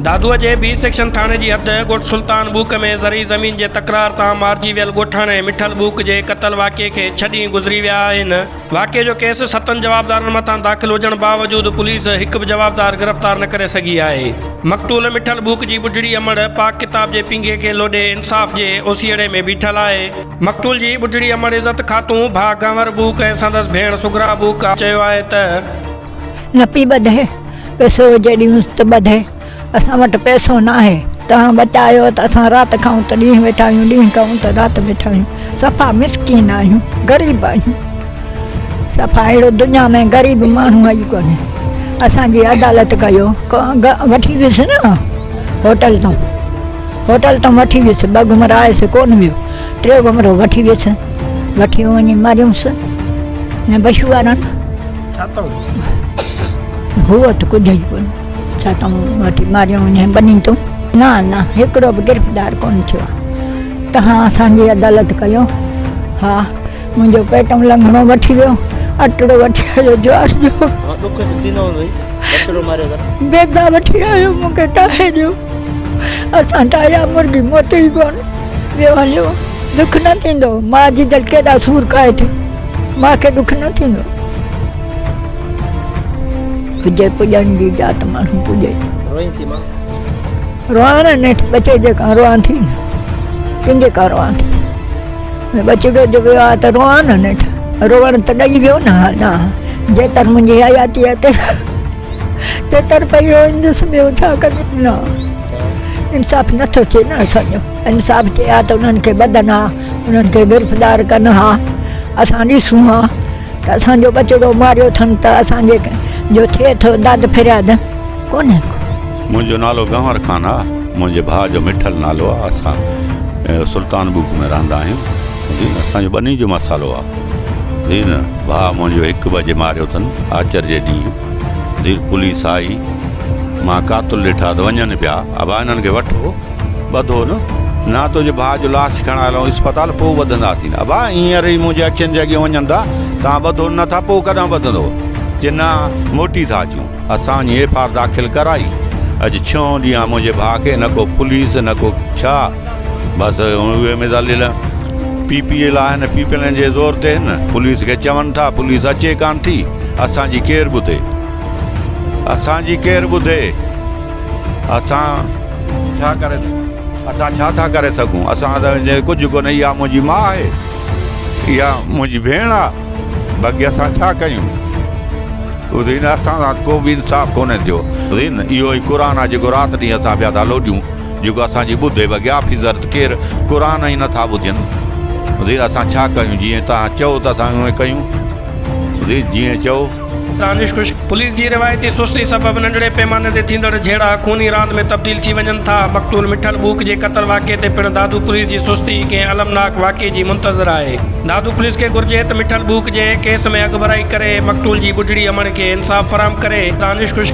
دادوء جي B section ٿاڻي جي حد ڳوٺ سلطان ٻوڪ ۾ زرعي زمين جي تڪرار تان مارجي ويل ڳوٺاڻي مٺل ٻوڪ جي قتل واقعي کي ڇهه ڏينهن گذري ويا آهن. واقعي جو ڪيس ستن جوابدارن مٿان داخل هجڻ باوجود پوليس هڪ به جوابدار گرفتار نه ڪري سگهي آهي. مقتول مٺل ٻوڪ جي ٻڍڙي امڙ پاڪ ڪتاب جي پينگهي کي لوڏي انصاف جي اوسيئڙي ۾ بيٺل آهي. مقتول جي ٻڍڙي امڙ عزت خاتون، ڀاء گهنور ٻوڪ ۽ سندس ڀيڻ صغريٰ ٻوڪ چيو آهي ته. نه پي ٻڌي. پئسو هجي ڏيونس ته ٻڌي، اسان وٽ پئسو ناهي، توهان بچايو ته اسان رات کائون ته ڏينهن ويٺا آهيون، ڏينهن کائون ته رات ويٺا آهيون، صفا مسڪين آهيون، غريب آهيون، صفا اهڙو دنيا ۾ غريب ماڻهو ئي ڪونهي، اسان جي عدالت ڪيو. وٺي ويس نه هوٽل تان، هوٽل تان وٺي ويس، ٻه گهمرا آيس ڪونه ويو، ٽيون گهمرو وٺي ويس، وٺي وڃي ماريونس بشو وارن. ڇا تون؟ هو ته ڪجهه ئي ڪونه. ڇا تون وٺي ماريو وڃين ٻني تون؟ نه نه، هڪڙو به گرفتار ڪونه ٿيو آهي. توهان اسان جي عدالت ڪيو. ها، منهنجو پيٽون لنگهڻو وٺي ويو، اٽڙو وٺي آيو جوار جو. ڏک ته ٿيندو هوندو ٻچڙو ماريو اٿن. بيگا وٺي آيو، مون کي ٽاهي ڏيو. اسان ٽاهيا مرغي موٽي ئي ڪونه. ويو هليو. ڏک نه ٿيندو. ماء جي دل ڪيڏا سور کائي ٿي. ماء کي ڏک نه ٿيندو. پڄي پڄڻ جي جات ماڻهو پڄي. روئين ٿي ماء؟ روئان نه نيٺ ٻچي جي کان روئان ٿي نه. ڪنهن جي کان روئان ٿي. ٻچڙو جو ويو آهي ته روئان نه نيٺ. روئڻ ته ڏئي ويو نه ها نه. جيتر منهنجي حياتي آهي تيتر پئي روئيندس ٻيو ڇا ڪندس. نه انصاف نٿو ٿئي نه اسان جو. انصاف ٿئي ها ته انهن کي ٻڌن ها، انهن کي گرفتار ڪن ها، اسان ڏسون ها ته اسان جو ٻچڙو ماريو اٿن ته اسان جي جو ٿئي ٿو داد فرياد ڪونهي ڪو. منهنجو نالو گنهور خان آ منهنجي ڀاء جو مٺل نالو آ اسان سلطان بوڪ ۾ رهندا آهيون جي اسان جو ٻني جو مسئلو آ جي نه ڀاء منهنجو هڪ بجي ماريو اٿن آچر جي ڏينهن جي پوليس آئي مان قاتل ڏٺا ته وڃن پيا ابا انهن کي وٺو ٻڌو نه، نه تنهنجي ڀاء جو لاش کڻائي هلون اسپتال پوء ٻڌنداسين. ابا هينئر ئي منهنجي اکين جي اڳيان وڃن ٿا، توهان ٻڌو نه ٿا پوء ڪڏهن ٻڌندو؟ چي نه موٽي ٿا اچون. اسان وڃي ايف آر داخل ڪرائي. اڄ ڇهون ڏينهن آ منهنجي ڀاء کي نه ڪو پوليس نه ڪو ڇا بس اهي مزليل پي پي ايل آهن پي پي ايلن جي زور تي هن پوليس کي چون ٿا پوليس اچي ڪانه ٿي اسان جي ڪير ٻڌي اسان جي ڪير ٻڌي. اسان ڇا ڪري اسان ڇا ٿا ڪري سگهون اسان ته ڪجهه ڪونهي اها منهنجي ماء آهي اها منهنجي ڀيڻ آهي باقي اسان ڇا ڪيون ٻڌي نه اسان سان ڪو به انصاف ڪونهي ٿيو ٻڌي نه اهو ئي قرآن آهي جيڪو رات ڏينهن اسان پيا ٿا لوڏيون جيڪو اسان جي ٻڌي باقي آفيسر ته ڪير قرآن ئي نٿا ٻڌين ٻڌي اسان ڇا ڪيون جيئن توهان چئو ته اسان اونئين ڪيون ٻڌي جيئن چئو. دانش خشڪ، پوليس جي روايتي سستي سبب ننڍڙي پيماني تي ٿيندڙ جهيڙا خوني راند ۾ تبديل ٿي وڃن ٿا، مقتول مٺل ٻوڪ جي قتل واقعي تي پڻ دادو پوليس جي سستي ڪنهن المناڪ واقعي جي منتظر آهي، دادو پوليس کي گهرجي ته مٺل ٻوڪ جي ڪيس ۾ اڳڀرائي ڪري مقتول جي ٻڍڙي امڙ کي انصاف فراهم ڪري، دانش خشڪ.